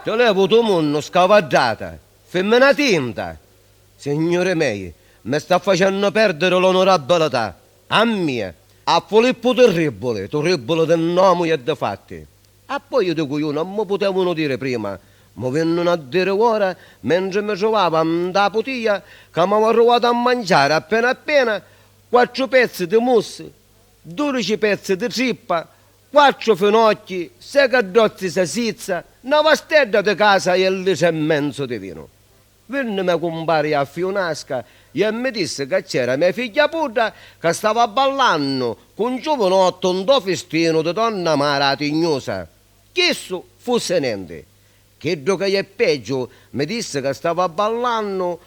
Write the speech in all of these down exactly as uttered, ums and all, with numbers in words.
Ci levu tu munnu scavaddata, fimmina tinta! Signuri mei, mi sta facennu perdiri l'onurabilità, a mia, a Fulippu Turribuli, turribuli di nomu e di fatti. Appoi iu dicu iu, non mi putevunu diri prima, mi vinnunu a diri ora, mentri mi truvava nta putia, ca m'avu arruvatu a manciari appena appena quattru pezzi di mussi, dudici pezzi di trippa, quattru finocchi, sei caddozzi sasizza, na vastedda di casa e litri e menzu di vinu. Vinni me cumpari a Fiunasca e mi dissi ca c'era me figghia Pudda ca stava ballannu cu un giuvinottu ntô fistinu di donna Mara 'a Tignusa. Chissu fussi nenti. Chiddu ca è peggiu mi dissi ca stava ballannu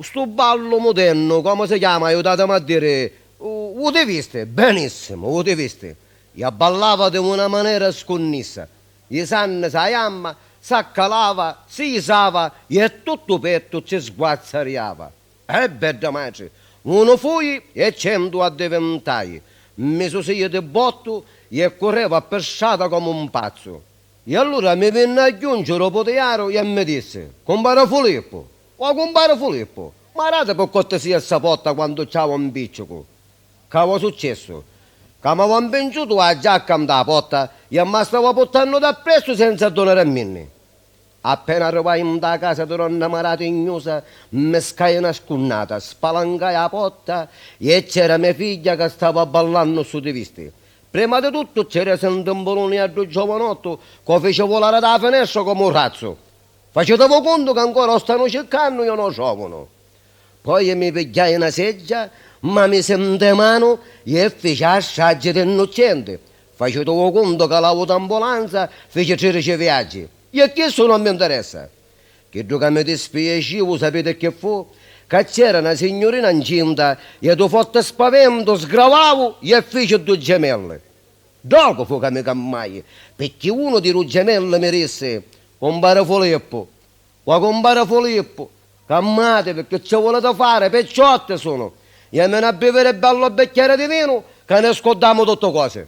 stu ballu mudennu, comu si chiama, aiutatimi a diri, u, u tivisti? Benissimu, u tivisti. E ballava di una manera scunnissa. Jisanni sa jamma, s'accalava, si jisava e tuttu pettu ci sguazzariava. Eh, bedda matri, unu fui e centu addivintai. Mi susii di bottu e curreva pi strata comu un pazzu. E allura mi vinni a junci ru putiaru e mi dissi: "Cumpari Fulippu, o cumpari Fulippu, marati pi cortisia ssa potta quantu ciavu un piccicu." Ca avò successu? Ca m'avò mpinciutu a giacca nta potta e ma stava puttannu d'appressu senza addunaraminni. Appena arrivai nta casa di donna Mara Tignusa, mi scai na scunnata, spalancai a potta e c'era me figghia ca stava ballannu ssu tivisti. Prima di tuttu ci resi un timpuluni a ddu giovanottu ca u fici vulari da finestra comu un razzu. Facitevi cuntu ca ancora u stanu circannu e u no trovunu. Poi mi pigghiai na seggia, ma misi nte manu e fici a straggi di nnuccenti. Facitevi cuntu ca l'autoambulanza fici tridici viaggi. E chissu non mi nteressa. Chiddu ca mi dispiaciu, u sapiti chi fu? Ca c'era na signurina ncinta e du forti spaventu sgravau e fici du gemelli. Ddocu fu ca mi cammai, picchì unu di du gemelli mi dissi: "Cumpari Fulippu, o cumpari Fulippu, cammati picchì ci vuliti fari, picciotti sunu, jamini a biviri bellu bicchieri di vinu ca ni scurdamu tutti cosi."